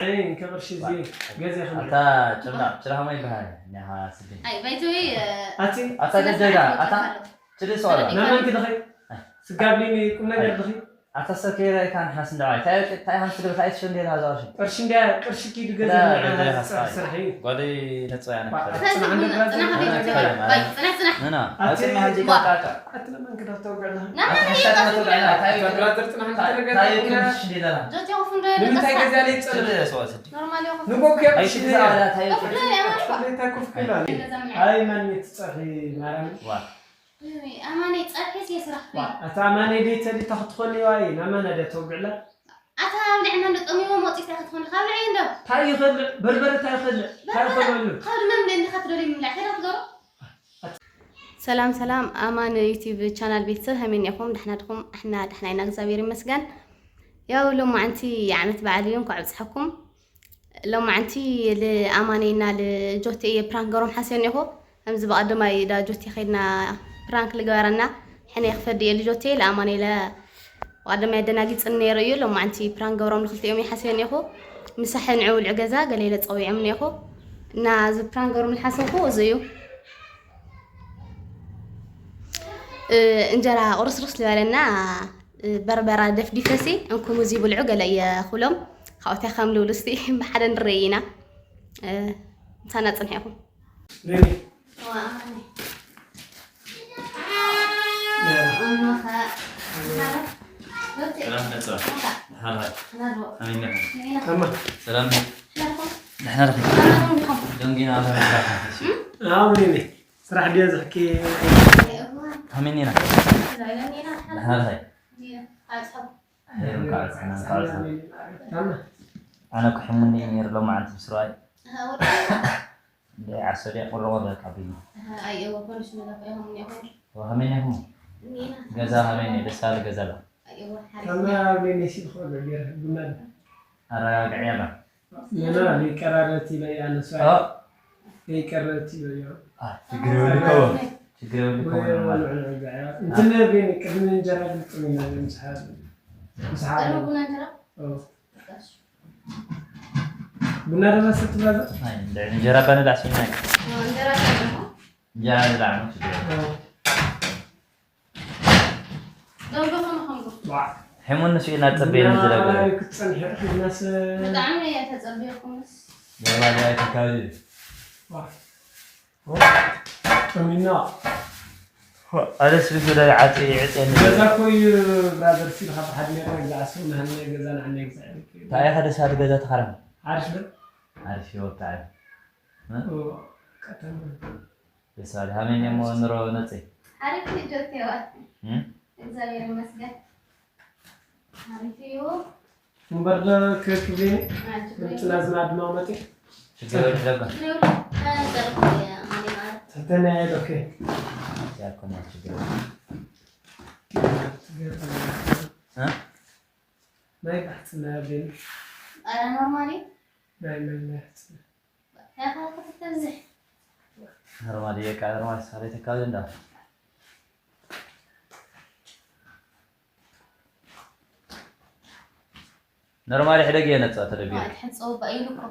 ኣይ፣ ከቕርሺ እዚ ገዜ ከም ኣታ ጭላ፣ ጭላ ኸመይ ይበሃል? ኒኻ ስዲ። ኣይ፣ ባይተወይ፣ ኣቲ ኣታ ደደዳ፣ ኣታ ጭሊ ሰዋላ። ናመን ክደኸይ? ስጋብ ቁም ነገር ድኸይ? ኣታ ሰከረ ካን ሓስ እንደዋይ። ታይ፣ ታይ ሓስ ደበ ታይ ትሸንዴ ላዛ ቅርሺ። ቅርሺ እንዳ፣ ቅርሺ ኪዱ ገዛ ላ፣ ንዓ ገዛ ሓስ ስራሕ እዩ። ጓደይ ነጽያ ነበር። ኣታ ጽናሕ እንደ ብራዘር፣ ጽናሕ እንደ ብራዘር። ባይ፣ ጽናሕ፣ ጽናሕ። ና፣ ና። ኣቲ ኣቲ መሃንጂ ዋ። ቃቃ። ኣቲ ለመን ክደፍተው ገላ። ና፣ ና፣ ኣቲ ና፣ ሓሻ ና፣ ተመቶ ና፣ ገላ። ና። ታይ፣ ኣቲ ብራዘር ጽናሕ ታይ፣ እንደ ታይ ገዛ። ክንሽ እንደ ላ። ጆቲ ኹፍ እንደ ምን ታይ ገዛ። ገዛ ላይ ጸለ። ኖርማል ይኹን። ንጎክ ያ ኣይ፣ ሽግር ሽግር የለ። ኣላ ታይ። ኮፍ ዶ ያማን ዋ። እንታይ ኮፍ ይላል? ገዛ ምን ኣይ፣ ማን ይትጸኺ ማራም። ዋ። ኣማነይ ጸርሒ የስራሕ ዋ፣ ኣታ ኣማነይ ደይ ተሊታ ክትኾኒ ዋይ፣ ናማና ደይ ተውግዕላ። ኣታ ኣብ ልዕና እንዶ ጠሚሞ መውፂት እንታይ ክትኾኒ? ካብ ልዐይ እንዶ። እንታይ ይኸልዕ? በርበረ እንታይ ይኸልዕ? እንታይ በርበረ ይኸልዓሉ? ካብ ድመም እንደ እንዲኻ ትደልዩ ምብላዕ ከይዳ ትገሩ? ሰላም ሰላም፣ ኣማን ዩቲዩብ ቻናል ቤተሰብ፣ ከመይ እኒኹም? ደሕና ድኹም? ኣሕና ደሕና ኢና፣ እግዚኣብሔር ይመስገን። ያው ሎማዓንቲ ዓመት በዓል እዩ፣ እንኳዕ ኣብፅሐኩም። ሎማዓንቲ ልኣማነይና ልጆቴ እየ ፕራንክ ገሮም ሓስዮ እኒኹ። ከምዚ ብቐደማይ ዳ ጆቴ ከይድና ፕራንክ ልግበረና። ሕነ ክፈዲ እየ ልጆቴ፣ ልኣማነይ ለ-፣ ብቐደማይ ኣደናጊጽኒ ነይሩ እዩ። ሎማዓንቲ ፕራንክ ገብሮም ልክልቲኦም እየ ሓስዮ እኒኹ። ምሳሐ ንዑ ውልዑ ገዛ ገለ ኢለ ጸዊዖም እኒኹ። እና እዚ ፕራንክ ገብሮም ልሓሰብኩ እዚ እዩ። እ፣ እንጀራ ቁርስርስ ዝበለና፣ እ፣ በርበራ ደፍዲፈሲ፣ እንኩም እዚ ብልዑ ገለ እየ ክብሎም። ካብኡ እንታይ ከም ልብሉ እስቲ ብሓደ ንርኢ ኢና። እ፣ ምሳና ጽንሑ ኢኹም። ሪኒ። ዋ፣ ኣማኒ። ያ። እሞኸ። ሰላም ነጽዋ። እሞኸ። ሓባይ። ናድዎ። ኣሜን። ሪና። ኣማ። ሰላም። ናድዎ። ደሕና ዲኹም? ኣማን ዲኹም? ደንጊና ኣለና። እም? ኣዎ፣ ሪኒ። ስራሕ ድዮ ዝሕኪ? ኣይ፣ እዋን። ከመይ ኔና? ደህና ደህና። ደህና። ኣጽሓብ። ሄር እንኳዕ ኣጽሓና፣ እንኳዕ ኣጽሓና። ታማ። ኣነ እኮ ሕሙን እየ ነይሩ ሎማዓንቲ ብስራይ። ኣሃ፣ ወደ እንደ ዓሶ ድያ ቁርቆ በቃ ብዩ። ኣሃ፣ ኣይ፣ እወ፣ ፖሊስ መላክ እዮም፣ እዮም። ወ-፣ ከመይ ኔኹም? ኔና። ገዛ ከመይ ኔ? ደስ በሃሊ ገዛ ዶ? ኣይ፣ እወ፣ ሓሪፍ። ታማ ኣብ ኔ ሲል ኾሎ ገር ቡና። ኣረጋግዕያ ባ። ኔና፣ ሊቀራረት ኢለ እያ፣ ንሷ ኦ። ሊቀረት ኢለ እያ። አ፣ ችግር የብልከዎ። ችግር የብልከዎ። ኖርማል። እንትን ቤኒ፣ ቅድሚ እንጀራ ግልጽ ነው፣ ምሳሓ፣ ምሳሓ። ቅድሚ ቡና እንጀራ? ኦ። ቡና ደማ ስትብላ? ኣይ፣ እንደ እንጀራ ባነዳ ሲናይ። ኦ፣ እንጀራ ባነዳ። እንጀራ ባነዳ ነው፣ ችግር የለም። ኦ። ደንጎ ኸም ኸምጎ። ዋ። ሕሙን ንሱ ኢና ጸበየኒ ዝለበ። ክትጸንሒ ኢኺ እናስ- ብጣዕሚ እየ ተጸብየኩምስ። ኖርማል ኣይተካብዲ። ዋ። ኦ፣ ጠሚና። ኣነስ ብጉዳይ ዓፂ ይዕፅየኒ። ገዛ እኮ እዩ ብራዘር ሲልካ ብሓደ ሜትር ግዛዕ ሰው ንሃኒ ገዛ ንዓኒ ግዛዕ። እንታይ ኢኻ ደስ ኣሉ ገዛ ተኻረም? ዓሪፍ ዶ? ዓሪፍ እዩ ብጣዕሚ። እ? ኦ፣ ቀተማ። ደስ በሃሊ። ሃመይ እሞ ንሮ ነፂ? ሓሪፍ እዩ ጆቴዋ። እም? እግዚኣብሔር ይመስገን። ሓሪፍ እዩ። እምበር ዶ ክብሊ? ኣይ፣ ችግር የብሉን። ምጥላዝ ማድማ መጢ? ችግር የብሉን ደጋ። ችግር የብሉን። ኣይ፣ ጸርፍ እየ፣ ኣማኒ ማለት። ትሕተና እየ፣ ኦኬ። ያኮና ችግር የብሉን። እ? ናይ ባሕትና ቤን። ኣረ ኖርማሊ? ናይ፣ ናይ፣ ናይ ባሕትና። ኖርማል እየ፣ ቃ ኖርማል ሳሌ ተካል እንዳ። ኖርማል ሕደግ እየ ነጻ ተደቢሩ። ኣይ፣ ትሕጸው ባይ ኢሉ እኮ።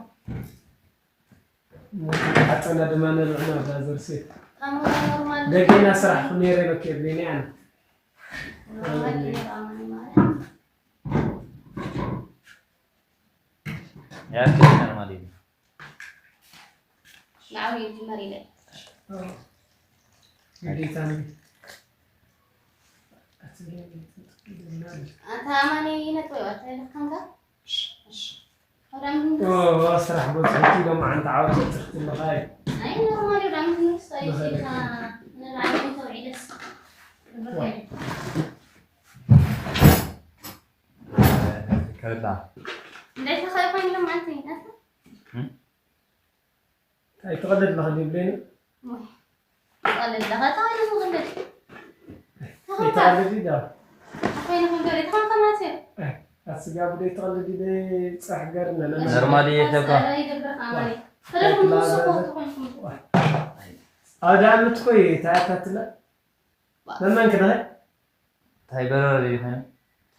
ሓጸና ድማ ነልዕና ብራዘር ሴት። ኣሞ ኖርማል። ደገና ስራሕ ነይረ በኬ ብኔ ኣነ። ኖርማል እየ፣ ኣማኒ ማለት። ያክል ኖርማል እዩ። ንዓው ይጅመር ኢለ። ግዴታ ነው። ኣታ ኣማኒ ነጥወይ ዋታ ይልካንካ? እሺ። ኦ፣ ስራሕ በዝሕቲ ሎማዓንቲ ዓወት ትኽትልኻይ። ኣይ፣ ኖርማል እዩ፣ ዳም ንሱ ኣይሲልካ ንላዕሊ ተውዒደስ። ዋ። ከብዳ። እንታይ ተኸኢ ኮይኑ ሎማዓንቲ ይናታ? እም? ኣይትቐልድ ኣለኻ ድዩ ብለኒ? ወይ። ትቐልድ ኣለኻ? እንታይ ኮይኑ ዝቕልድ? ኣይትቐልድ እዩ ዶ? ኣኾይኑ ክንገር፣ እንታይ ኮንካ ማለት እዩ? ኣይ፣ ኣስጋብ ደይ ትቐልድ እዩ ደይ ጽራሕ ገርና፣ ለምን? ኖርማል እዩ ተባ። ጸረ ይደብር ከኣ ማለት እዩ። ፈለግኩም ንስኹም ትኾንኩም። ኣብ ዳኣ ምትኮይ ታያታትላ? መመን ክደኸ? እንታይ በረረ ድዩ ኮይኑ?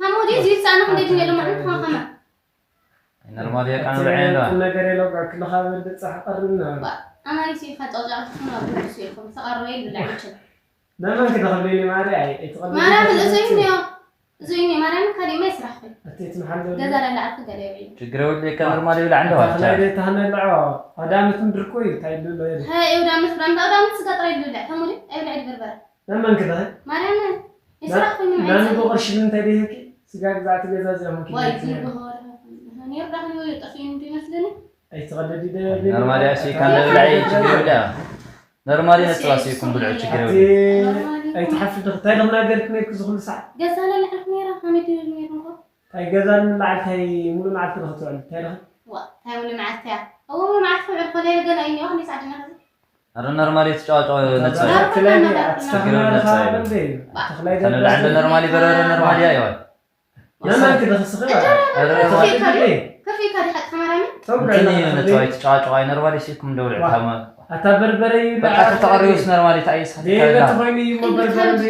ታሞ ድዩ ዝይጻነ ክንደይ ድንገ ሎማዓንቲ ተኸኸመ? ኖርማል እየ፣ ቃና ብልዐ እንዶ። ቁም ነገር የለው፣ ጋር ክልኻ በልድ ጻሕ ቀርብና። ባ፣ ኣማኒ ሲ ኢኻ ጫውጫው ክትኾኑ ኣብ ርሑስ ኢኹም። ተቐርበ ይብላዕ ይችል። ናመን ክደኽብለኒ ማሪ፣ ኣይ፣ ኣይትቐልድ። ማርያም፣ እዚ እዩ። እዚ እዩ፣ ማርያም፣ ካሊእ ማይ ስራሕ እዩ። እቲ ትምሓል ዘሎ። ገዛ ላለ ኣርክ ገለ ይብዒ። ችግር የብሉ፣ እካ ኖርማል ይብላዕ እንዶ፣ ኣታ ባቻ። ከላይ ደ ተህነልዖ፣ ኣዳመት ምድር እኮ እዩ፣ እንታይ ይብሉ ኣሎ፣ የለ። ሀይ፣ እውዳመት፣ እውዳመት፣ ኣውዳመት ስጋ ጥራይ ይብላዕ፣ ተሙዲ፣ ኣይብላዕ ይበርበረ። ናመን ክደኸ? ማርያም፣ ናይ ስራሕ ኮይኑ ናንጎ ማይ ቅርሺ ንምንታይ ደይህኪ? ስጋ ግዛዕቲ ገዛ እዚኣ ሆንኪ ዋይ፣ ደይህኪ? ዝብሆ፣ ነይር ዳኽን ጠፊኡ እንዲ ይመስለኒ። ኣይትቐደዲ ደ-፣ ኖርማል እያ፣ እሱ ይካን ደብላዕ ችግር የብላ። ኖርማል እያ፣ እሱ ነጥባ እሱ ይኩም ብልዑ ችግር ኣቲ የብላ። ኣይትሓፍሪ ዶ? እንታይ ዶ ክናገርክ ነይርክ ዝኹሉ ሰዓት? ገዛ ለልዕልክ ነይራ፣ ከመይ ትብል ነይሩ እኮ? እንታይ ገዛ ንምልዓል፣ እንታይ ሙሉ መዓልቲ ዶ ክትውዕል? እንታይ ዶ? ዋ፣ እንታይ ሙሉ መዓልቲ እያ? እዎ፣ ሙሉ መዓልቲ ክውዕል እኮ ለይለ ገና እዩ፣ እኒኦ፣ ክንደይ ሰዓት ዲና ከዚ? ኣረ ኖርማል እያ፣ ትጫዋጫው ነጥባ እያ። ኖርማል፣ ኖርማል። ችግር የብላ፣ ነጥባ እያ። ተኽላይ ከመይ ደብላ ለዓለ ኖርማል ይበረረ፣ ኖርማል እያ፣ ይዋ። ለማን ክደኽስኺ? እንጀራ ኧረ፣ ከፊእካ ድዩ? ከፊእካ ድዩ? ሓቂ ማርያምን? ተው፣ እንታይ ብዕላ እዩ ነቲ ከፍሊ። ዋይ ትጫዋጫው? ኣይ፣ ኖርማሊ ሲኩም ደውል ዋ። ዕታማ። ኣታ በርበረ እዩ በቃ፣ ለዓል ተተቐሪቡስ ከፍሊ። ኖርማሊ እንታይ እዩ ስሓትካ ሌለ ያላ? ተኾይኑ እዩ እሞ እንታይ በርበረ ይካል? እንዲ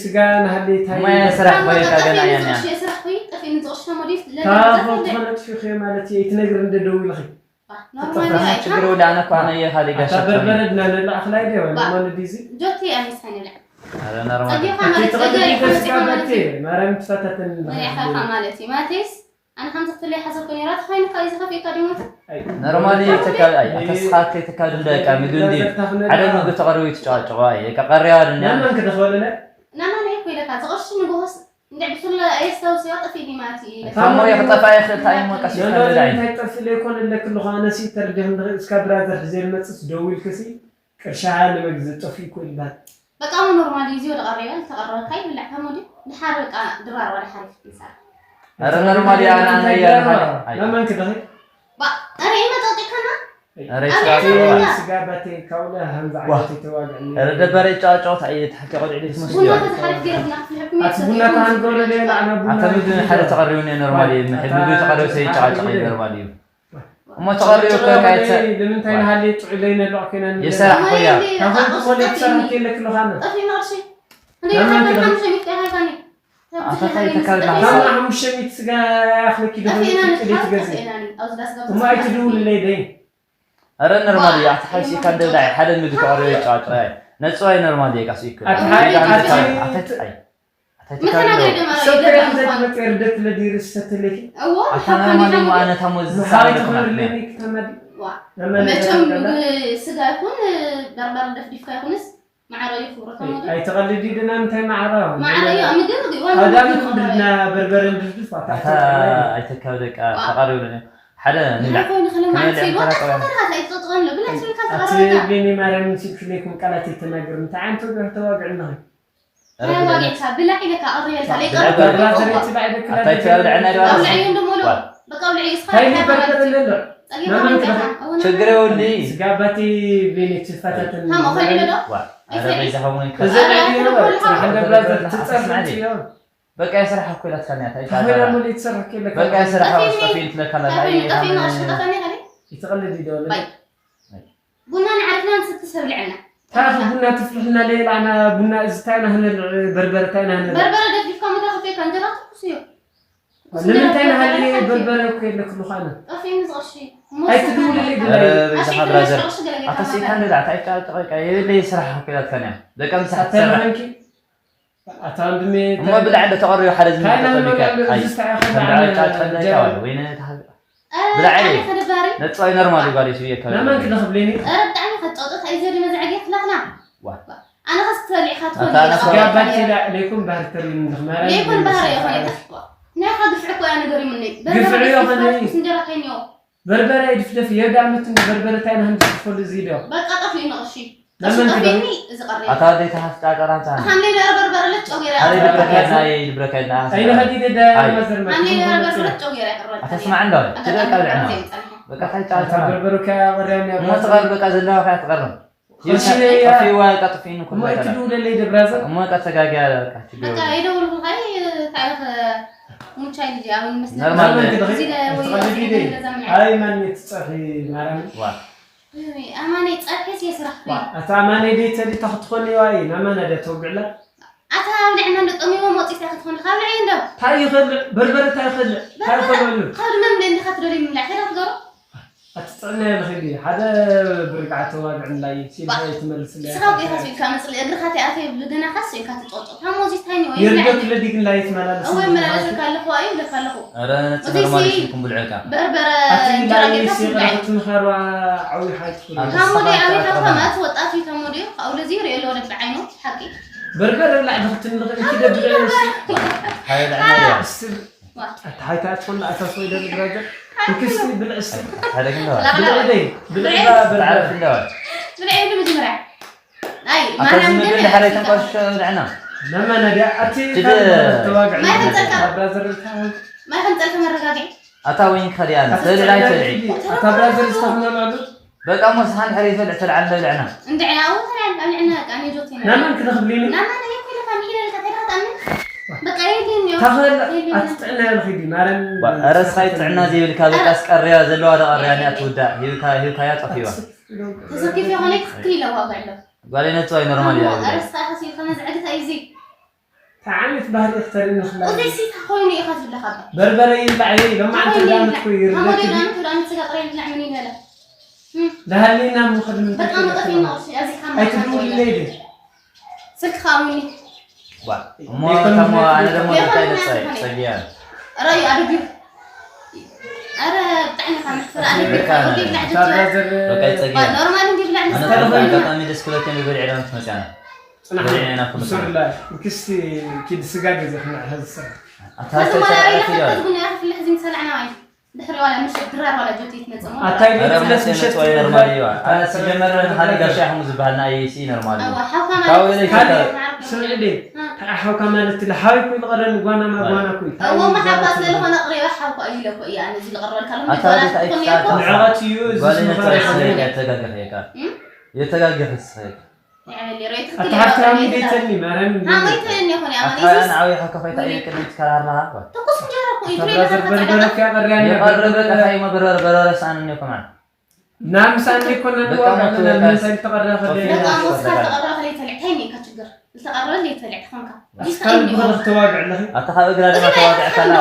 ስጋ ናሃለይ እንታይ ማያ እዩ? ስራሕ ታሞ ኮይካ ጠፊእኒ ገና እያ ዝቕሽ፣ እያ። ስራሕ ኮይኑ ጠፊእኒ ዝቕሽ ተሞዲስ ለለ ታፎ መዛፍ ትኾነ ጥፊኺ ማለት እዩ። ኣይትነግሪ እንደ ደው ኢልኺ። ኖርማል ተጠፋ እዩ። ችግር ወደ ኣነ እኮ ኣነ እየ ካሊ ኣታ ጋሻ በርበረ ድና ነላ ኣኽላይ ደ ዋ። ለማን ዲዚ? ጆቲ ኣሚሳኒ ለዕ። ኣረ ኖርማል። ጸጊኻ ኣቲ ማለት ተቐደዲ ገዛ ይሓመጽ ገስካ ማለት በቲ እዩ። ማርያም ትፈታተን ናይ ሓኻ ማለት እዩ። ማለትስ፣ ኣነ ከምዚ ክትለይ ሓሰብኩ ነይራ፣ ተኾይኑ ካብ እዚ ከፊእካ ድዩ ሞት? ኣይ። ኖርማሊ ተካል፣ ኣይ፣ ኣይ። ኣተስኻት ከይተካል እንደ ዕቃ ምግቢ እንዲ። ብራዘር ታፍነ ሓደ ድኣ። ምግቢ ተቐርቡ ይትጫዋጭዋ፣ እየ፣ ዕቃ ቀሪያ ድንያ። ናመን ክደኽበለለ? ናመን እኮ ኢለካ፣ ዝቕርሺ ንግሆስ፣ እንደ ብሱለ ኣየስታውስዋ ጠፊእኒ ማለት እዩ ኢለካ። ታሞ የኽጠፋ የኽእል፣ ታይሞ ቀስ ናመን ይፈልግ ኣይ። እንታይ ጠፍእ ለይኮነ ለክልኹ፣ ኣነሲ ተርዲኽን እስካ ብራዘር ሕዜ ልመጽስ ደዊልክሲ፣ ቅርሻ ለመግዝእ ጠፊኡ እኮ ይባል። በቃ፣ ኖርማል እዩ፣ እዚ ወደ ቀረበ፣ ተቀረበ፣ ካይ ብላዕ፣ ከሞዲ፣ ድሓር በቃ፣ ድራር ወደ ሓሪፍ ትንሳር። ኣረ፣ ኖርማል እዩ፣ ኣነ፣ ኣነ፣ ኣነ፣ ኣይ። ኣይ። ለማን ክደኺ? ባ፣ ኣረ፣ ይመጣ ጭካና? ኣረ፣ ኣረ፣ ይስራ፣ ኣረ፣ ይስራ። ስጋ ባቴ፣ ካውለ፣ ሃምዛ ዋ። ዓይነት ይተዋግዕኒ። ኣረ፣ ደበረ ይጫወት፣ ኣይ፣ ተሓኪ ቆልዕ ቤት መስሎ ቡና እዩ። ከዚ ሓሪፍ ገይረ ቡና ክፍልሐኩም ኣቲ እየ፣ ቡና ሰተይኩም ተሃንገወለ፣ ሰተይኩም ሌላ፣ ኣነ ቡና ኣታ ምግቢ ሓደ ተሃንገወለ። ተቐሪቡኒ፣ ኖርማል እዩ፣ ዋ፣ ምግቢ ኣታ ተቐሪቡ፣ ተሃንገወለ። ይጫወት፣ ኖርማል እዩ። እሞ ተቐሪቡ እኮ ካይተ-፣ ንምንታይ ንሃሊ ጥዑይ ለይነልዑ ኮይና ንብል? የሰራሕ ኮይና። ካብ ኹሉ ትኾነ ትሰርሕ ከይለክ ኣለኻና። ጠፊእና ቅርሺ። እንደ ለምን ይኸፍል ክልተ-፣ ሓሙሽተ ሚእቲ ሃልካኒ። ኣታ ታይ ተካል ናሳ? ካብ ሓሙሽተ ሚእቲ ስጋ ያኽለኪ ዶ ጠፊእና ኾይኑ ንጥልት ንጥፋእ፣ ገዚ? ጠፊእና ን-፣ ኣብዚ ዳስ ገብቶ እሞ ኣይትድውልለይ ደይ? ኣረ ኖርማል እዩ፣ ኣታ ሓይሲ ካን ደብዳይ ሓደ ምግቢ ተቐሪቡ ይጫወት። ነጽዋይ ኖርማል እዩ፣ ቃስ ይኩ። ኣታ ሓይ-፣ ኣታ ኣታ-፣ ኣታ-፣ ኣይ። ኣታ ተካል መተናገሪ ነው። ደማ ሰብ ራእዩ ከየት ደማ ዘይትመጽእ ርደት ለዲርስ ሰትልኪ? እዎ፣ ኣታ ሓካኒ ኖርማል እዩ፣ ሓሙድ። ኣነ ታሞ ዝሳለ ምሳሌ ተኾነ ትኾንልኒ ክትመዲ? ዋ፣ ለመን መቸም ተናገረ? ስጋ ይኹን፣ በርበረ ደፍዲፍካ ይኹንስ፣ ማዕረ እዩ ክብረቶም ኣይ-፣ ወዲ። ኣይተቐልዲ ድና እንታይ ማዕረ? ማዕረ እዩ፣ ኣብ ምግቢ ምግቢ፣ ዋና ኣዳም ምግቢ ክብድና ማዕረ እዩ። በርበረ እንድፍድፍ ኣታ ኣታ ኣይተቐልዲ። ኣይተካብ ደቃ ዋ። ተቐሪቡ ለኒ። ሓደ ንብላዕ። እንታይ ኮይኑ ክለ ከመይ ማለት ለኒ ይጎዳ ተራቀበ? ተራቀበ፣ ኣይትጠጥቐን ሎ። ብላ ትብል ካብ ኣቲ ተቐረበ። ቤኒ ማርያም ንሲልክሌኩም ቃላት ይተናገር። እንታይ ዓይነት ወግዒ ተዋግዕና? ኧረ ተዋጊዕካ ብላዕ ኢለካ፣ ኣቕርብ ኢልካ፣ ብላዕ፣ ለይቀርብ ብላዕ፣ እኮ። ብላዕ፣ ብላዕ፣ ኣውልዕ እዩ እንደሞ ሎ። ዋ። በቃ ኣውልዕ እዩ፣ እስኻ እንታይ ኢልካ ይበርበር ማለት እዩ። እንደሎ? ጸጊብካ ማመን መምጣኻ፣ ክደኸ-፣ ኣወና ችግር የብሉን። ስጋ ኣባቲ ቤኒ ትፈታተን ታሞ ኸሊሎ ዶ? ዋ። ኧረ ኣይሰሪ። በይዛ ኸሙን እዚ ኧረ ናይ ዲዮ፣ ተረፈ ስራሕ ልሃቦ። እንደ ብራዘር ትጸርፍ ኣስማዕኒ። ትዮ። በቃ የስራሕ እኮ ኢላትካኒ፣ ኣታ ካሜራ ይቃጠላል። ሞሌ ትሰርሕ ከለካ በቃ የስራሕ እኮ ጠፊኒ። ጠፊ እንትለካ ኣላ። ጠፊኒ፣ ኣይ፣ ጠፊኒ፣ ኣይ፣ እሺ፣ ጠፈኒ ኸሊ። ይትቐልድ ይደወል። ባይ። ቡና ንዓርፍና ንስቲ ሰብ ልዕልና። ታፍ ቡና ትፍልሕና ለይላ፣ ኣና ቡና እዚ ታይ ናህነ በርበረ ታይ ናህነ። በርበረ ደፊፍካ መድረኽ ከይካ እንጀራ ትኩስ እዩ። ትኩስ ንምንታይ እንጀራ ናሃለ ትበልዕ በርበረ እኮ የለ ክሉ ኻነ። ጠፊኒ ዝቕርሺ። ኣይትድውልለይ ሞሳ ብላይ። ኧረ በይዛኻ ኣሸይክን ብራዘር። መሽጣ ቅርሺ ገለ ጌርካ ኣታ ሰይጣን ማበል። ንብላ፣ ታይ ጫ-፣ ጫ-፣ ጫ-፣ የብለይ ስራሕ እኮ ኢላትካን እያ። ደቂ ኣንስትዮ ኣታ ትሰርሕ። ለመንኪ? ኣታ ወንድሜ፣ እሞ ብላዕ እንደ ተቐርዮ ሓደ ዝምልከቶ ካይና ቢካ። ንመልኣሉ ኣይ፣ እዚ ስታይ ከም ኸም ብላዕ ጫ-፣ ጫ-፣ ጨለካ ጀበል። ወይነ ተሃ-፣ እ፣ ብላዕ ብጣዕሚ ኢለ። ከደባሪ። ነጽዋይ ኖርማል እዩ ጓል እዩ፣ ስብየ ከበደ። ናመን ክደኽብለኒ? እ፣ ብጣዕሚ ከጫውጦት ኣይ ዘዲ መዝዐጌ ክላኽላ። ዋ። ኣነ ኸስ ክትበልዕ ኢኻ ኣታ ትኾን ኣነ ኢኻ። ስጋ ባቲ ዳ ለይኩም ባህር ተሪም ንድኽ ማርያም ለይኩን ይመስል ባህር እዩ ፋይዳ። ኾነ። ዋ። ናይ ኻ ግፍዒ እኮ እያ ነገር ይምነይ። ግፍዒ በርበረ ይኾነ። ስንጀራ ከይንዮ። በርበረ ይድፍደፍ፣ የውዳ ዓመት እንደ በርበረ ታይ ናህን ዝፈሉ እዚ ዶ? በቃ ጠፊኡ ንቕርሺ። ለምን ቅርሺ ጠፊኡኒ ትደፍሪ? እዚ ቀረይ። ኣታ ወደይ ተሃፍ ጫጫራ እንታ። ሃምሌ ነረ በርበረ ለጨው ገይረ ኣታ ይቕረብ። ይድብረካ የድና፣ ይድብረካ የድና። ኣይነ ኸዲ ደዳ ኣይ። ማዘር ሃምሌ ነረ በርበረ ለጨው ገይረ ይቕረብ። ኣታ ስማዕ እንዳ። ኣጋ ትደቃ ቀረብ ብዕና። ዘይምጸንሐ። በቃ ታይ ኣታ ጫጫራ። በርበረ ከያ ወርያ እሞ ትቐር በቃ ዘለዋ ከያ ትቐርም። ቅርሺ ይብካ-፣ ነያ። ጠፊዋ በቃ ጠፊኒ ኩሉ እሞ በቃ። ኣይትድውለለይ ደ ብራዘር። እሞ በቃ ተጋግያ በቃ ችግር በቃ የለውም። ኣይደወልኩ ኸይ ታሪኽ ሙቻ ልጅ ኣሁን መስለ ኖርማል። እዚ ለ-፣ ወይ ትቐልዲ እዚ ደ? ገዛ ምን ኣይ ማን ትጸርፊ ማርያም? ዋ። ኣማነይ ጸርሒስ የስራሕ ዋ፣ ኣታ ኣማነይ ቤት ተሊታ ክትኾን ይዋይ፣ ናማና ደ ተወግዕላ? ኣታ ኣብልዕና እንዶ ጠሚሞ መውፂት ክትኾን ካብ ልዐይ እንዶ። እንታይ ይኸልዕ? በርበረ እንታይ ይኸልዕ? እንታይ ይኸልዕ? ካብ ድማ ምንድን እንዲኻ ትደልዩ ምብላዕ ከይዳ ትገሩ? ኣትጥዕና ያለ ኸይዲ ሓደ ብርግዓ ተዋግዕን ላይ ሲልካ ይትመልስልያ። ስኻ ጌታ ስኢልካ መፅሊ እግርኻ ተኣትየ ብገናኻስ ኢልካ ትጦጦ። ካብ መውፂት እንታይ ነው? የርደት ለዲግን ላይ ይትመላለስ። እወ መላለስልካ ኣለኹ ኣዩ ብለካ ኣለኹ። ኧረ ነቲ እዚ ኖርማል ሲ- ይስልኩም ብልዕልካ። በርበረ ኣቲ እንጀራ ላይ ጌርካ ሲቕራ ትብላዕ። ክትምኸሯ ዓብዩ ሓይትኹን። ኣቲ ካብ ሞዲ ስኻ ኣቤት ኣትቀማ። ኣልፋ ማለት ወጣት እዩ። ካብ ሞዲ ካብኡ ለዚ ይሪኦ ኣለዎ ደቂ ዓይኑ ሓቂ። በርበረ ብላዕ ድኽትን ልኽእል እቲ ደብረ ሓይል ዓና እያ። እስቲ ዋ። ኣቲ ሓይታ ኣትኾን ኣታ ሰው ይደል ብራዘር። እንክስቲ ብልዕ እስቲ። ሓደ ግን ደዋ። ብልዕ ደይ። ብልዕ ብልዕ ባ በርበረ። ብልዕ ደዋ። ብልዕ ይብሉ መጀመርያ። ኣይ ኣታ ማርያም ዝምብል ግን ድሓር ኣይተንቋሽሾ ብልዕና። ለማ ነዲያ ኣቲ ጅድ- ካብ ተዋግዕ ማይ ከንጸልካ። ካብ ብራዘር ልካ። ማይ ከንጸልካ መረጋግዒ። ኣታ ወይን ከዲያ ኣታ ተልዕላ ተልዕላ ይፈልዒ። ይፈልዒ። ኣታ ብራዘር ዝተኽመሉ ኣሉ። በቃ እሞ ስሓን ድሕሪ ይፈልዕ ተልዓል ለብልዕና። እንድዕና እውን ተልዓል ለብልዕና በቃ እኔ ጆቴ ነው። ናመን ክረኽብልኒ? ናመን እኔ እኮ ለካ ሚኪ ለካ ተዳታ ምን? በቃ የለኝ ነው። ታኸል የለኝ ነው። ኣትጥዕና ያልኺ ዲ ማረም። ባ- ኧረ ስኻይ ጥዕና ዘይብልካ በቃ ኣረ- ስቀርያ ዘለዋ ደቐርያ እኔ ኣትውዳእ ሂብካ ሂብካያ ጠፊዋ። ተሰኪፍ የኾነ ትኽክል ኢለ ዋጋ ኣሎ። ጓል ነጽዋይ ኖርማል እሞ እያ። ኣረ ስኻ ኢኻ ሲልካ ነዚ ዕግታ እዩ እዚ። እንታይ ዓይነት ባህሪ እኽተርኢ ንኽላ? እዚ ሲታ ኮይኑ ኢኻ ትብለኻ እባ። በርበረ ይብላዕ እየ፣ ሎማዓንቲ ኮይኑ ዳመት ይብላዕ። ኮ ይርደት ካሞዴ እዩ። ዳመት ወደ ኣመት ስጋ ጥራይ ይብላዕ ምን ይበለ? እም። ዳሃሊና ምኸድ ምን በጣም ተፈለጠ መጠፊ ማለት? ነው። እዚ ካሞዴ በቃ። ኣይትደውልለይ ዲ? ስልክኻ ኣውኒ። ዋ፣ እሞ እሞ ተሞ ኣነ ደሞ የኾነ እንታይ ምናምን ደጻይ ኾነ። ጸግያ። ራዩ ኣድርጊ። ኣረ ብጣዕሚ ኢኻ መሕፈር። ኣነ በቃ፣ ወዲ ይብላዕ እታ ጀትያ። ብራዘር በቃ ይጸግያ። ባ ኖርማል እንዲ ይብላዕ ኣነ ንስኻ በቃ ይብላዕ። ኣጋጣሚ ደስ ክበልከ ንበልዕ ዳመት መጽያና። ጽናሕ፣ በልዕና ኩሉ ብሱር ሰዓት። ላ፣ ክስቲ ኪድ ስጋ ገዚእኽና፣ ሕዚ ስራሕ። ኣታ ከዚ ሰይ ሞላ ሰዓት ኢላ ኢሎ። ከዚ ቡና ኢላ ክፍልሕ ዝምሰል ኣዕናዋይ። ድሕሪ ዋላ ምሸት ድራር ዋላ ጆቲ ትመጽእ ሞ ኣታ ድራር። ኢሉ ኧረ ትፍለስ መጽእ ምሸት መጽእ ትብል ኖርማል ላ። እዩ። ኣታ ኣነ ትፍለስ ሲጀመር ትብል ሓደ ላ። ጋሻ ይኹም ዝበሃልና እዩ ሲ ኖርማል እዩ። ኣዋ፣ ሓውካ ማለት ካሊ እዩ። ስምዒ ዲ? እ። ኣይ ሓውካ ማለት ኢለ፣ ሓው እኮ ዝቐረኒ ጓና ማ ኣይ። ጓና እኮ እዩ። እዎ፣ ማ ሓውካ ስለ ዝኾነ ቅሬባ ሓውካ እዩ ኢለ እኮ እየ ኣነ እዚ ዝቐርበልካ ኣለኹ። ኣታ ማለት ወዴት ኣይትጻጻ። ንዕቐት እዩ፣ እዚ ጓል ስምኻ ነጻ ይኹን። ስለካ የተጋገኸ እካ። እም? የተጋገኸ ስለካ። ኣታ ሓፍቲ ሃሚ ደይተኒ፣ ማርያም። ሃሚ ደይተኒ ይኹን፣ ኣታ ኣማኒስ። ያን ዓብዪ ሓካ ኮይታ እየ ቅድሚ ትከራርና ሃባ። ትኩስ እንጀራ እኮ እዩ፣ ኣታ ብሬን ብራዘር ተፈጸመ። በርበረ ከ ያቐርያ ነበር። የቐረበ ጠፋይ መበረር በረረ ሳን እኔ ከማን። ናም ሳን እኮ ነበር፣ በቃ ሞት ናም በቃ። ሳን ተቐረበ ከ በቃ ደይና። ሞት ተቐረበ ከ ደይተልዕ፣ ተይኒ እካ ችግር። ዝተቐረበ ደይተልዕ ተኾንካ። ኣስካል ዲስካ ብኸ እኮ። ተዋግዕ ኣለኺ። ኣታ ካብ እግራ ድማ ተዋግዕ ከላ።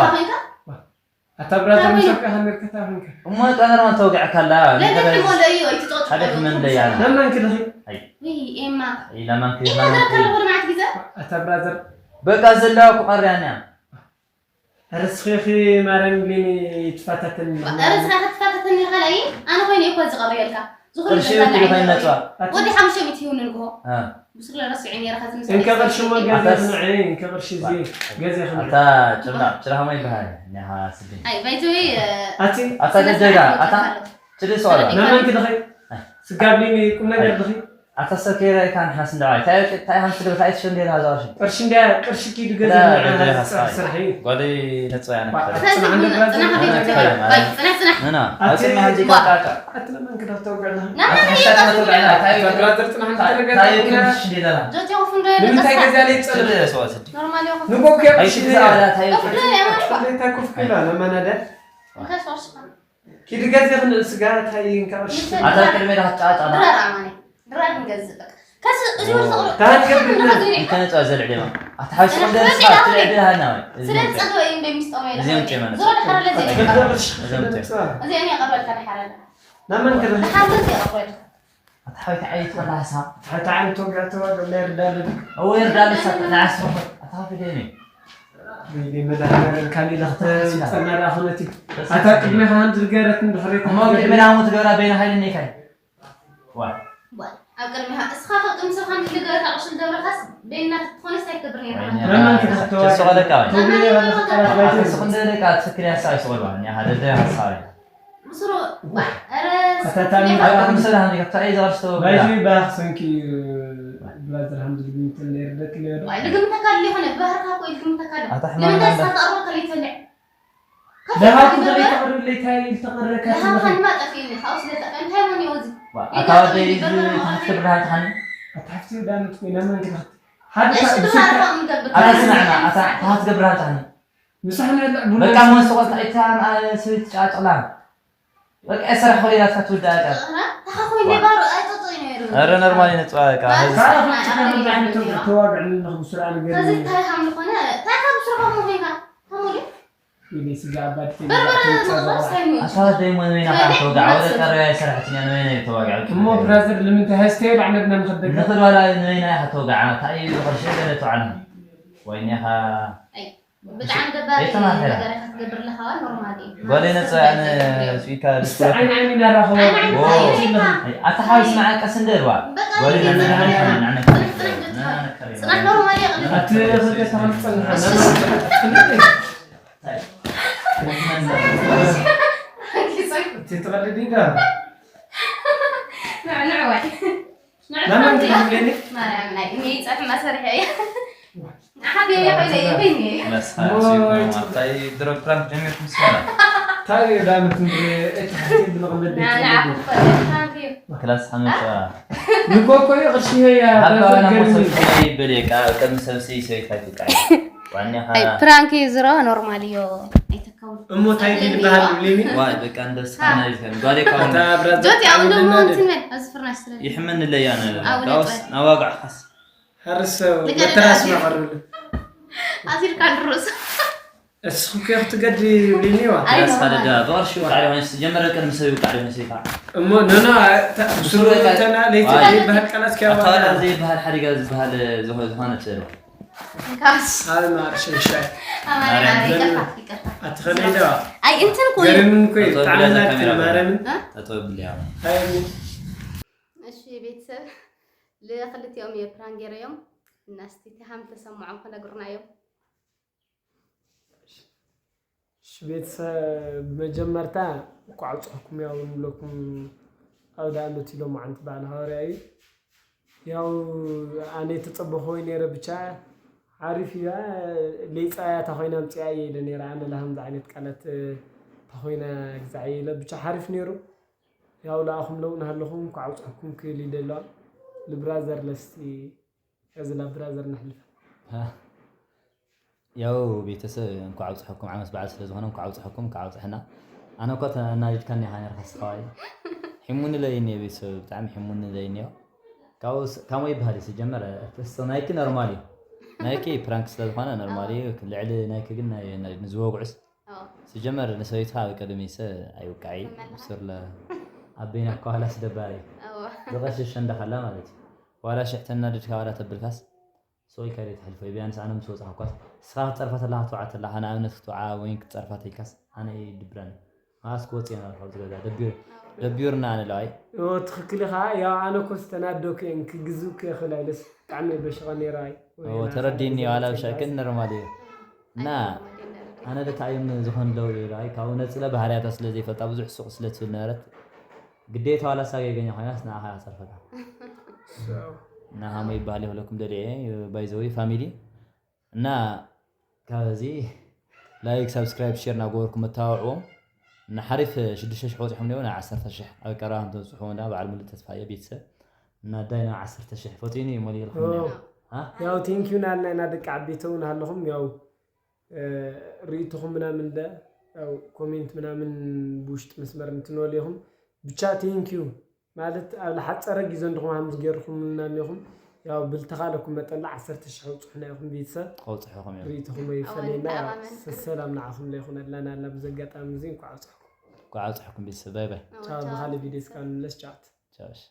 ኣታ ብራዘር ካብ ምስ ወቅዕኻ ነርካ እንታይ ኮንካ? እሞ ጠነር ማ ተወግዐካ ኣላ? ለምን ሕሞ ደዩ? ኣይትጾጽ ሓደ ሕመም ደያ ኣላ። ለማን ክልኺ? ኣይ። ውይ፣ ኤማ። ኣይ፣ ለማን ክልኺ? ኤማ ገርካ ኣለኹ ልማዓት ግዜ? ኣታ ብራዘር። በቃ ዘለዋ እኮ ቀርያና። ኧረ እስኺ ኺ ማርያም ቢኒ ትፋታተኒ። ኧረ እስኻ ክትፋታተኒ ኢኻ ላይ? ኣነ ኮይነ እኮ ዝቐርየልካ። ዝኹሉ ቅርሺ ገዛ ብትሉ ንዓይ ኮይነ ነጽዋ። ወዲ ሓሙሽተ ሚእቲ ይሁን ንግሆ። አ። ብስለ ረሲዑ ነይረ፣ ከዚ ምስ እንከ ረሲዑ ቅርሺ እሞ ነይረ። ገዜ ኣታስ ክንዐ፣ እንከ ቅርሺ እዚ ዋ። ገዜ ክንዐ። ኣታ ጭላ፣ ጭላ ኸመይ ይበሃል? ኒኻ ስዲ። ኣይ፣ by the way፣ ኣቲ ኣታ ስነ ደደዳ፣ ስርዓት ኣታ ይወጣ ኣሎ። ጭሊ ሰዋላ። ስለዚህ ነመን ክልኸይ? ኣይ። ስጋብ ሊኒ ቁም ነገር ኣይ። ድኺ? ኣታ ሰከረ ኢካ ንሓስ እንደዋይ። ታይ፣ ታይ ሃም ስለ ታይ ትሽንዴ ሃዛ ቅርሺ። ቅርሺ እንደ ቅርሺ ኪዱ ገዜ ዳ፣ ንዓ ዳ፣ ዳ፣ ስራሕ ዳ። ስርሒ። ጓደይ ነጽዋ ያነ ዋ። ክፈል። ከዚ ጽናሕ ምን እንደብራዘር ጽናሕ ተረጋጋ። ቤት ጽናሕ፣ ባይ፣ ጽናሕ፣ ጽናሕ። ና፣ ና፣ ኣብ ኣቲ ቅድሚ ሕጂ ዋ። ቃቃ። ኣቲ ለመን ክዳ ተውግዕና? ና፣ ና፣ ኣቲ ና፣ ሓሻት ና፣ ተውግዕና? ና፣ ታይ ና፣ ኪድ? ብራዘር ጽናሕ ና፣ ተረጋጋ። ታይ ኪድ ሽንዴ ና? ጆቴ ወፍንዶ ጆቴ ንምንታይ ወፍንዶ ገዛ ላይ ጸለ? ጸለ፣ ሰዋ ስዲ። ኖርማል ይኹን። ንጎ ከ ኣይ፣ ሽንዴ ሽንዴ ና? ና፣ ታይ ኪድ? ወፍንዶ ያ ማለት ዋ። ሽንዴ ታይ ኮፍ ኪላ? ለመን ኣደ? እንታይ ሶርስ ኻ? ኪድ ገዜ ክንእል ስጋ ታይ እንካ ቅርሺ? ኣታ ቅድሚ ኢኻ ትጫጫ። ድራር ኣማኒ። ድራር ንገዝእ በቃ። ከዚ እዚ ወዲ ተቕሎ። ታሃት ገብር። እንተ ነጻ ዘልዕ ደማ። ኣታ ሓሽ እንደ ንስኻ ትልዕ ድሃና ወይ? እዚ ስለ እንተ ጸገበ እዩ እንደሚስጠው ማለት እዚኦም ነው። ጨመነ። ዞሮ ድሓር ለዚ ኣታ ገብር። እዚኦም ጨመነ። እዚ እኔ ቀበልካ ድሓር ኣለ። ናመን ከ? ድሓር ለዚ ቀበልካ። ኣታ ሓይታ ዓይት ከላሳ። ሓይታ ዓይት ወጋ ተዋጋ ለርዳለ። እወ ይርዳለ ሳት ናስሮ። ኣታ ፍደኒ። ወይኔ መድኃኒዓለም ካሊ ለኽተ ጸና ደኣ ኹነቲ። ኣታ ቅድሜኻ ሃንድል ገረትን ድሕሬት እሞ ቅድሜ ናሙ ትገብራ በይነ ኃይል እኔካይ። ዋ። ዋ። ኣብ ቅድሜኻ እስኻ ከቅምስኻ ንልገረታ ቁስል ደብረኻስ በይና ትኾነስ ኣይትገብር ነይርኻ። ወይኔ ለማን ኻ-፣ ክትፍተዋ ተስቆ ደቃ ወይ? ተብሎ ለማን የበለ ይኸው ኸጣራት ተብሎ። ባይተ። ኣታ ስኹም ደቃ ትክክል ያሳ ይስቆል ባል። ያ ሀደ ደ ሐሳብ። ብስሩ፣ ዋ፣ ኧረ፣ ኣታ ታሚ ስለ ኣብ ቅድሚ ሰላም ዲኻ? እንታይ እዩ ዝቐርሽ ተወግዳ? ባይዚ ባህ ሰንኪ ብራዘር ሃንድል ግምትን ነይርደት ነይሩ። ዋይ፣ ልግምተካ ኣሎ ይኾነ፣ ባህርካ እኮ እዩ ልግምተካ ኣሎ። ኣታ ሕማም ንምንታይ እንዳለ። ስኻ ተቐርበልካ ለይትፈልዕ? ደሃ ከፍተካ ትኽእል ይገብር? ተቕርብ ለይታይ ኢል ተቐረካ ደሃ ትኽእል። ኻንማ ጠፊእኒ፣ ካብኡ ስለ ጠፍአ፣ እንታይ ሞን እዩ እዚ? ዋ፣ የጋጥም ኣታ ወደይ እዩ፣ እዚ በርበረ መቐረት ትሕት ክብርሃ እዩ። ተሓኒ? ኣታ ሓፍቲ ዳነት ኮይና መን ክረኽት? ሓደ እሺ፣ ታ-፣ ብስልካ ብሃርካ ምገብር ኣታ ስማዕና፣ ኣታ ስማዕ። ተሓት ክብርሃ ተሓኒ? ምሳሕና የለ ቡና በቃ ይስተ-፣ ሞን ስቆልካ ኣይታ፣ አ፣ ስዊት ጫጭላ። በቃ የሰራሕ ሆይ ናትካ ትውዳእ ቃል። ኣረ፣ ታኻ ኮይነ ባሮ ኣይጠጦይ ነይሩ። ኣረ፣ ኖርማል እዩ፣ ንጽዋዕ በቃ። ባሮ ሕዚ ሰራሕ ሰራሕ ናይ ሰራሕ ኣኽሊል ሰራሕ ነይሩ። ተዋግዕ ንለኹ ብስራ ነገር ከዚ እንታይ ከም ዝኾነ፣ እንታይ ካብ ስራኻ እሞ ኮይንካ? ተሞሊ? ኢለ ስጋ ኣባድ ከይነ በርበረ ዘዕትው መጥበስ ጸዘዋ። ኣይሞት። ኣታ ወደይ ሞ ንበይና ከመይ? ካን ተወጋዕ፣ ወደ ቀረያ የሰራሕትኛ ንበይና እዩ ተዋጋዕ። እሞ ብራዘር፣ ንምንታይ ሀስተ ባዕነትና ንኸደገ? ንኽድ ዋላ ንበይና ኢኻ ተወጋዕ። እንታይ እዩ ቅርሺ ገለ ተዋዕና? ወይኔኻ። ኣይ፣ ብጣዕሚ ደባሪ የተማኸረ። ነገር ኢኻ ትገብር ኣለኻ፣ ዋ፣ ኖርማል እዩ። ጓለይ ነፃ፣ ኣነ ስዊካ እስቲ ዓይን ዓይን ኢና ራኸቦ። ዓይን ዓይን ኦ። እንታይ እዩ? ኣታ ሓዊስ መዓቀስ እንደ ርዋ። በቃ ጓለይ ይሄ ነፃ፣ ጽናሕ፣ ነፃ፣ ነፃ፣ ነፃ፣ ጽናሕ ኖርማል እዩ። ኣቲ ኽልተ ተኸልጸን እቲ ትቐልድ እንዳ። ንዕ፣ ንዕ ወይ። ንዕ ለምን ትብለኒ? ማርያም ናይ እኔ ይጸፍ ማሰርሕ እያ። ንዓኻ ቤቢ ኮይነ እዩ፣ ቤቢ። መስሓ ወይ ሲኮ ማርታይ ድሮ ፕራንክ ጀሚርኩም ሰላ። ታዲያ ዳምት እንደ እቲ ሓቲ ብለቕለድ ና፣ ና፣ ቤት ና። ፕራንክ እዩ። ክላስ ሓመሻ። ንኮኮ ይቕርሺ እያ፣ ሃባ በዛ ናሞ ገርሚ። ሰብሲ ይበል እየ፣ ቃ-፣ ከም ሰብሲ ሰይፋ ይትቃይ። ዋኒኻ ኣይ፣ ፕራንክ እዩ ዝሮ፣ ኖርማል እዩ። ኣይተካውን። እሞ ታይ ዲድ በሃል ሊሚ? ዋይ፣ በቃ እንደስ ካ። ኻና ይዝከን። ጓዴ ካውን። ኣታ ብራዘር ጆቲ፣ ኣሁን ዓብልና ደግሞ እንደ እንትን በል፣ ኣብዚ ፍርናሽ ስለ ይሕመን ለያ ነ። ኣሁን ዳውስ በል። ናዋጋዕ ኻስ። ሃርሰው ልቀደዳ መተራስ ኣዚር። ማቐርብሉ። ኣዚርካ ድሮስ። እስኹ ከ ክትገዲ ብሊኒ ዋ። ኣይ፣ ክላስ ኖርማል። ሓደ ዳ፣ ብቕርሺ ወቃ ሊሆን ጀመረ ቅድሚ ሰብ ይውቃ ሊሆን ሰይፋ። እሞ፣ ኖ፣ ኖ፣ ታ-፣ ብስሩ ብስሩ ወቃ ተና ለይቲ ዋይ። ዘይበሃል ቃላት ኣታ ወላ ከያዋ። ዘይበሃል ሓዲጋ ዝበሃል ዝኾ-፣ ዝኾነ ትእሉ። እንካስ። ኣብ ማርሽ ምሻይ። ኣማርኛ ማርያም ይቅርታ፣ ዘመን። ይቅርታ። ኣትኸለይ ደዋ። ኣይ፣ እንትን እኮ እዩ። ገርምን እኮ እዩ። ጠጠው ብለያ ብጣዕሚ እዛ ናትክን ካሜራ ማርያምን። እ? ጠጠው ብለያ። ኣይ፣ እሺ፣ ቤተሰብ፣ ልክልቲኦም እየ ፕራንክ ገይረዮም። እና እስቲ እቲ ሃም ተሰምዖም ክነግሩና እዮም። እሺ፣ ቤተሰብ፣ ብመጀመርታ እንኳዕ ኣብፅሐኩም ያው ንብለኩም። ኣውደ ኣመት ኢሎም ዓንቲ በዓል ሃዋርያ እዩ። ያው ኣነ የተጸበኹ ወይ ነይረ ብቻ ሓሪፍ እዩ። ሌጻ እያ ታኾይና ኣምጽኣ እየ ኢለ ነይረ። ኣነ ለሃምዚ ዓይነት ቃላት ታኾይና ግዛዕ እየ ኢለ ብቻ ሓሪፍ ነይሩ። ያው ለኣኹም ለው ናሃለኹም እንኳዕ ኣብጽሐኩም ክብል ይደለዋ። ልብራዘር ለስቲ ሕዚ ናብ ብራዘር ነሕልፍ። ሃ። ያው ቤተሰብ እንኳዕ ኣብፅሐኩም፣ ዓመት በዓል ስለ ዝኾነ እንኳዕ ኣብፅሐኩም፣ እንኳዕ ኣብፅሐና። ኣነ እኮ ተናዲድካኒ ኢኻ ነርካ ስኻዋይ። ሒሙኒ ለይኒ ቤተሰብ፣ ብጣዕሚ ሒሙኒ ለይኒ። ካብኡ ስ-፣ ካሞ ይበሃል እዩ ሲጀመር፣ እሱ ናይኪ ኖርማል እዩ። ናይኪ ፕራንክ ስለ ዝኾነ ኖርማል እዩ። ልዕሊ ናይኪ ግን ናይ፣ ናይ፣ ንዝወግዑስ። ኣዎ። ሲጀመር ንሰበይትኻ ኣብ ቅድሚ ሰብ ኣይውቃዕ እዩ። መመላኻ። ብሱር ለ-፣ ኣብ በይና እኮ ዋላስ ደባሪ። ኣዎ። ዝቐሽሽ እንዳኻላ ማለት እዩ። ዋላ ሽሕ ተናዲድካ ዋላ ተብልካስ፣ ሰው ኢልካ ዶ ትሕልፎ? ቢያንስ ኣነ ምስ ወጻእኳስ፣ ንስኻ ክትጸርፋ ተለኻ ክትወዓ ተለኻ፣ ንኣብነት ክትወዓ ወይ ክትጸርፋ ተይልካስ፣ ኣነ ይድብረኒ። ንኻስ ክወጽእ እየ እናበልኩ ኣብዚ ገዛ፣ ደቢሩ-፣ ደቢሩና ኣነ ለዋይ። እዎ፣ ትኽክል ኢኻ። ያው ኣነ እኮ ዝተናደኩ እየ፣ ክግዝእ እኮ ይኽእል ኣይለስ፣ ብጣዕሚ እየ በሽቐ ነይረ ኣይ። ወይ እዎ፣ ኣነ ተረዲኒ፣ ኣነ ዋላ ብሻይ ግን ኖርማል እዩ። እና ኣነ ደታ እዮም ዝኾን ደው ኢሉ፣ ኣይ፣ ካብኡ ነጽለ ባህርያታ ስለ ዘይፈልጣ ብዙሕ ሱቕ ስለ ትብል ነበረት፣ ግዴታ ዋላ እሳ ጌገኛ ኮይናስ ንዓኻ እያ ጸርፈካ። So። እና ሃሞ ይበሃል ይብለኩም ደድየ፣ by the way family። እና ካብዚ ላይክ፣ ሳብስክራይብ፣ ሼር እናገበርኩም መተባብዕዎም። እና ሓሪፍ ሽዱሽተ ሽሕ ወፂሖም እኒአው ናብ ዓሰርተ ሽሕ ኣብ ቀረባ ከም ተብፅሑ እንዳ በዓል ሙሉእ ተስፋ እየ ቤተሰብ። እና ዳይ ናብ ዓሰርተ ሽሕ ፈትዩኒ እዩ መሊእልኩም ኦ። እኒኦ። ሃ? ያው ቴንኪዩ ናልና ኢና ደቂ ዓበይቲ እውን ሃለኹም ያው እ፣ ርእይቶኹም ምናምን ለ-፣ ያው ኮሜንት ምናምን ብውሽጢ መስመር እንትንበሉ ኢኹም። ብቻ ቴንኪዩ ማለት ኣብ ዝሓጸረ ግዜ እንድኹም ሃምዚ ገይርኹምልና እኒኹም። ያው ብልተኻለኩም መጠን ለ ዓሰርተ ሽሕ ኣውጽሑና ኢኹም ቤተሰብ። ከውጽሑኹም እዮም። ርእይቶኹም ኣይፈለየና። ኣወንታ ያው ኣማን። ሰሰላም ንዓኹም ለይኹነልና ናላ ብዚ ኣጋጣሚ እዚ እንኳዕ ኣውጽሕኩም። እንኳዕ ኣውጽሕኩም ቤተሰብ። ባይ ባይ። ቻው፣ ቻው። ብኻልእ ቪድዮ እስካብ ንምለስ። ቻው። ቻው፣ እሺ።